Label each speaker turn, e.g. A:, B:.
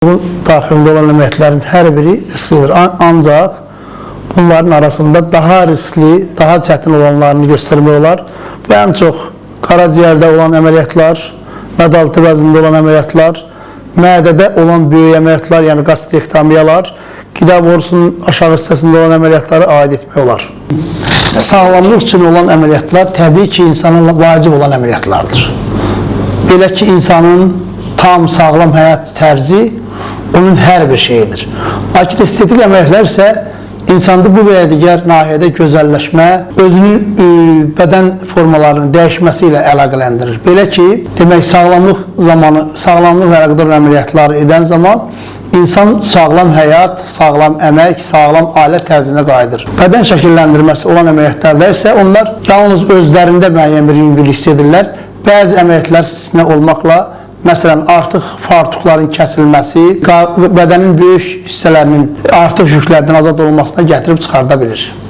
A: Bunun daxilində olan əməliyyatların hər biri risklidir. Ancaq bunların arasında daha riskli, daha çətin olanlarını göstərmək olar. Bu ən çox qaraciyərdə olan əməliyyatlar, mədaltı vəzində olan əməliyyatlar, mədədə olan böyük əməliyyatlar, yəni qastrektomiyalar, qida borusunun aşağı hissəsində olan əməliyyatları aid etmək olar. Sağlamlıq üçün olan əməliyyatlar təbii ki, insanın vacib olan əməliyyatlardır. Belə ki, insanın tam sağlam həyat tərzi onun hər bir şeyidir. Lakin estetik əməliyyatlar isə insanda bu və ya digər nahiyədə gözəlləşmə, özünün bədən formalarının dəyişməsi ilə əlaqələndirir. Belə ki, demək sağlamlıq zamanı, sağlamlıqla əlaqədar əməliyyatları edən zaman insan sağlam həyat, sağlam əmək, sağlam ailə tərzinə qayıdır. Bədən şəkilləndirməsi olan əməliyyatlarda isə onlar yalnız özlərində müəyyən bir yüngüllük hiss edirlər. Bəzi əməliyyatlar istisna olmaqla, məsələn, artıq fartukların kəsilməsi bədənin böyük hissələrinin artıq yüklərdən azad olunmasına gətirib çıxarda bilir.